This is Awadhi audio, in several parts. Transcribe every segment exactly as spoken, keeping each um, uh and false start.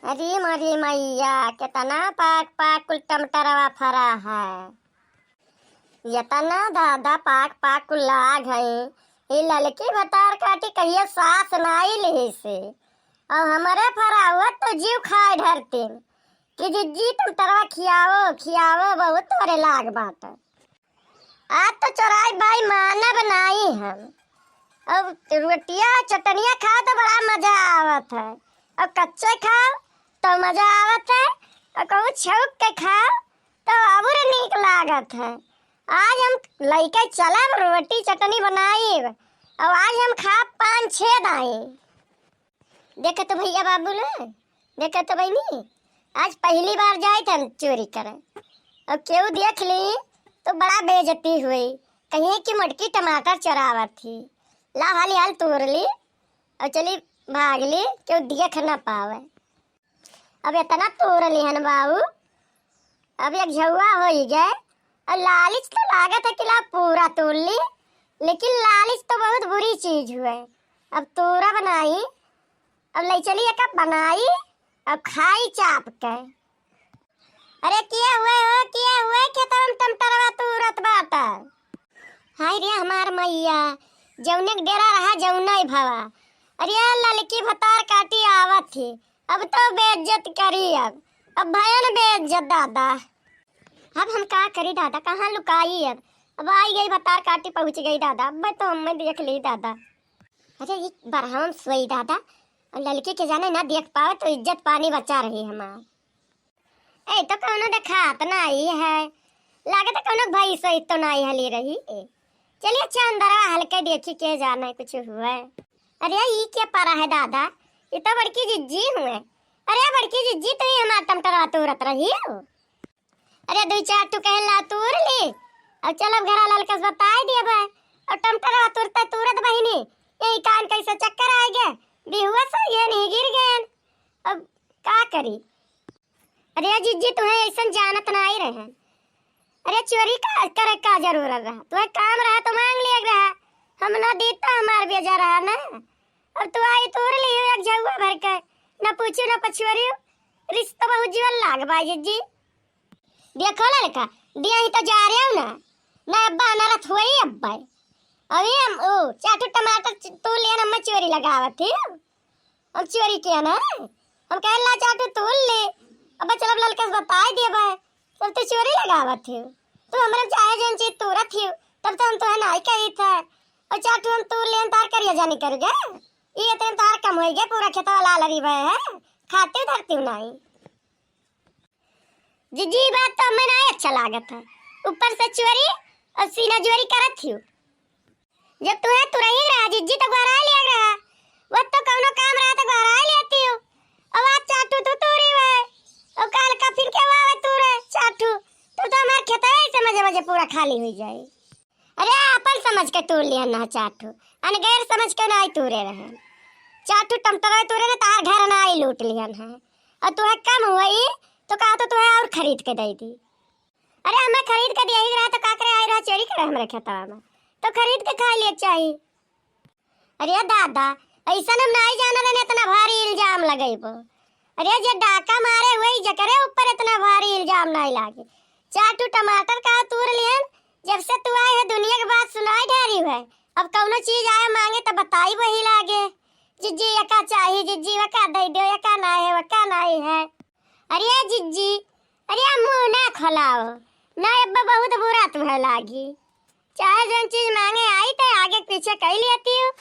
अरे मोरी मैया, केतना पाक पाक कुल टमटरवा फरा है। एतना दादा पाक पाक कुल लाग है। ई ललकी भतार काटी कहियो सास नाई लिहिसे। अउ हमरे फरावत तो जीव खाए ढरतिन कि जिज्जी टमटरवा खियावो, खियावो, बहुत तोरे लाग बाटे। आज तो चोराई भाई मानब नाई हम। अब रोटिया चटनिया खाओ तो बड़ा मजा आवत है, अब कच्चे खाओ तो मजा आवत है, और कहूँ छौक के खाओ तो और नीक लागत है। आज हम लइके चलब, रोटी चटनी बनाइब, और आज हम खाब पान छेद आई। देखे तो भैया बाबू लो, देखे तो बहिनी, आज पहली बार जाइत हम चोरी करे। अब केहू देख ली तो बड़ा बेइज्जती हुई, कहीं कि मोटकी टमाटर चोरावत थी। ला हाली हाल तोड़ ली और चली भाग ली, केहू देख ना पावे। अब एतना तोड़ लिहन बाबू, अब एक झउआ होइ गए। और लालिच तो लागत है कि ला पूरा तोड़ ली, लेकिन लालिच तो बहुत बुरी चीज हुए। अब तोड़ब नाई, अब लइ चली एका बनाई, अब खाई चाप के। अरे किए हुए हो, किए हुए खेतवा में टमटरवा तूरत बाटा। हाय रे हमार मैया, जौने के डेरा रहा जौना ही भवा। अरे ललकी भतार काटी आवत ही, अब तो बेइज्जत करी अब, अब भयन बेइज्जत दादा। अब हम का करी दादा, कहाँ लुकाई अब? अब आई गई भतार काटी पहुँच गई दादा, अब तो हमें देख ली दादा। अरे ये बरहम सोई दादा, और ललकी के जाने ना देख पावे तो इज्जत पानी बचा रही हमार। ए तो कौनो देखात नाई है, लागत है कौनो भैंस वैस तो नाई हली रही। चलिए अच्छा अंदरवा हल्के देखी के जाने कुछ हुए। अरे ई के परा है दादा, ये तो बड़की जिज्जी हुए। अरे बड़की जिज्जी, तू ही हमार टमटरवा तूरत रही हो। अरे दुई चार ठू कहला तूर ली, अब चलब घरा ललकस बताए दिए भाई। और टमटरवा तुरते तुरत बहिनी, यही कान कैसे चक्कर आ गए, बेहुआ से गए नहीं गिर गए। अब का करी? अरे जिज्जी, तुहे ऐसन जानत नाई रहन। अरे चोरी का करे का जरूरत रहा? तुहे काम रहा तो मांग लिया रहा, हम ना देता, हमार बेजा रहा ना। और तू आई तोड़ ली एक झउआ भर के, ना पूछू ना पछुअरियो। रिश्ता बहुत जीवन लाग बा जिज्जी। देखो ललका, दिया ही तो जा रहे हो ना, ना अब्बा अनरथ हुई अब्बा। अभी हम ओ चार ठो टमाटर च-, तू ले ना, मैं चोरी लगावत ही। हम चोरी किया ना, हम कहे ला चार ठो तू ले। अब चल अब ललका से बताए दिए भाई, तब तू चोरी लगावत ही। तू हमरे चाहे जौन चीज तूरत ही, तब तो हम तुहे नाई कही थे। और चार ठो हम तू ले तार करिया जानी कर गए, ये इतने तार कम हो गए, पूरा खेतवा लाल हरी भय है, खाते धरती नाई। जिज्जी, ई बात तो हमें नाई अच्छा लागत है। ऊपर से चोरी और सीना जोरी करत हियो। जब तुहे तुरही रहा जिज्जी तो गोहराए लिया रहा। वो तो कौनो काम रहा तो गोहराए लेती हो। अब आज चाटू तू तूरी हुए। और काल का फिर के हुआ हुआ तू रे चाटू। तू तो हमार खेतवा ऐसे मजे मजे पूरा खाली हुई जाए। अरे, आपन समझ के तूर लिहन ना चाटू, अन गैर समझ के नाई तूरे रहन। चाटू टमटरवा तूरे ना, तार घर नाई लूट लिहन है। और तुहे कम हुई, तो कहा तो तुहे और खरीद के दे दी। अरे, हमें खरीद के दिया ही रहा, तो का करे आई रहा चोरी करे हमरे खेतवा में, तो खरीद के खा लिए चाही। अरे दादा, ऐसन हम नाई जाना रहने इतना भारी इल्जाम लगइबो। अरे जे डाका मारे हुए जकरे ऊपर इतना भारी इल्जाम नाई लागे। चाटू टमाटर का तूर लिहन, जब से तू आए है दुनिया के बात सुनाई ढारी है। अब कौनो चीज आए मांगे तो बताई वही लागे, जिज्जी यका चाही, जिज्जी वका दे दो, यका ना है, वका नाई है। अरे जिज्जी, अरे मुंह ना खोलाओ, ना अब बहुत बुरा तुम्हें लागी। चाहे जौन चीज मांगे आई तो आगे पीछे कई लेती हो।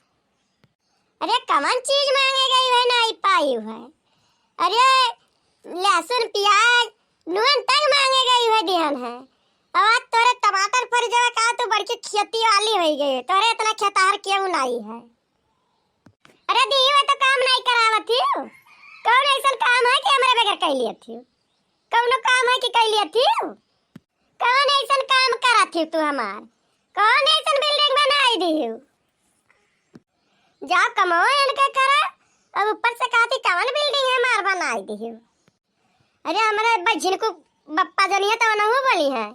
अरे कवन चीज मांगे गई है नाई पाई है। अरे लहसुन प्याज नून तक मांगे गई है दिहन है। अब आज तोरे टमाटर फर जावे का, तू बड़की खेती वाली हो गई, तोरे इतना खेताहर क्यों नाई है? अरे दी हुए तो काम नाई करावत ही। कौन ऐसा काम है कि हमारे बगैर कह लिया थी? कौनो काम है कि कह लिया थी? कौन ऐसा काम करत ही तू हमार? कौन ऐसा बिल्डिंग बनाई दी हो? जाओ कमाओ इनके करा। अब ऊपर से कहती कौन बिल्डिंग है मार बनाई दी हो? अरे हमारे बझिन को बप्पा जनिए तो नहु बोली है।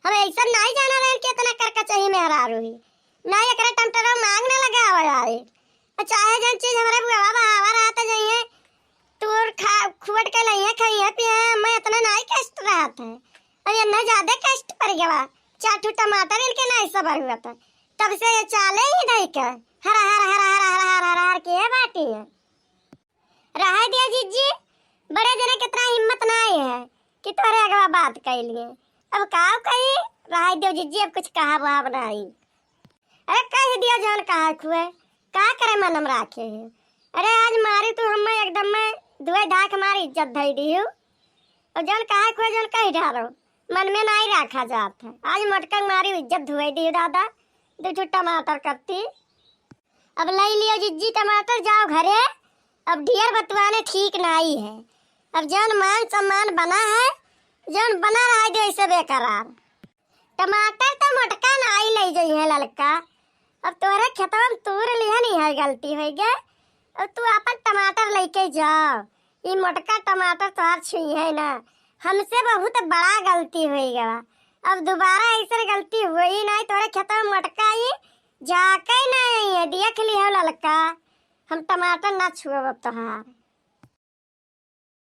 हम ऐसा नहीं जाना रहे कि इतना करकचही मेहरारू ही। ना एकरे टमटरो मांग ना लगावे आए। और चाहे जन चीज हमारे बुआ बाबा आवा रहता जाइए, तूर खा, पट के लइहे, खइहे, पिए, मैं इतना नाई कष्ट रहत है। अब ये ना ज्यादा कष्ट पड़ गवा। चार ठो टमाटर इनके नाई सबर हुआ था। तब से ये चाले ही नहीं के। हर, हर, हर, हर, हर, हर, हर, हर के बाटी है। रहे दियो जिज्जी, बड़े जने कितना हिम्मत नाई है कि तोरे अगवा बात कइलिए। अब काव कही, रहे दियो जिज्जी, अब कुछ कहा वहा नाई। अरे कह दियो जौन कहा खुए, का करे मनम राखे है। अरे आज मारी तू हमें एकदम में दुए धाक मारी इज्जत धई दिहु। और जौन कहा खुए जौन कह डारो, मन में नाई रखा जात है। आज मोटका मारी इज्जत धुए दिहु दादा, दू ठो टमाटर कत्ती। अब लई लियो जिज्जी टमाटर, जाओ घरे। अब ढेर बतुआने ठीक नाई है। अब जौन मान सम्मान बना है, जौन बना रहा दे ऐसे बेकरार। टमाटर तो मोटका नाई लई जइहे ललका। अब तोहरे खेतवा में तूर लिहन है, गलती होइ गए। अब तू आपन टमाटर लेके जाओ। ई मोटका टमाटर तोहार छुइहे ना। हमसे बहुत बड़ा गलती होइ गवा। अब दोबारा ऐसन गलती होई नाई, तोहरे खेतवा में मोटका ही जाके नाई है, देख लिहो ललका। हम टमाटर ना छुअब अब तोहार।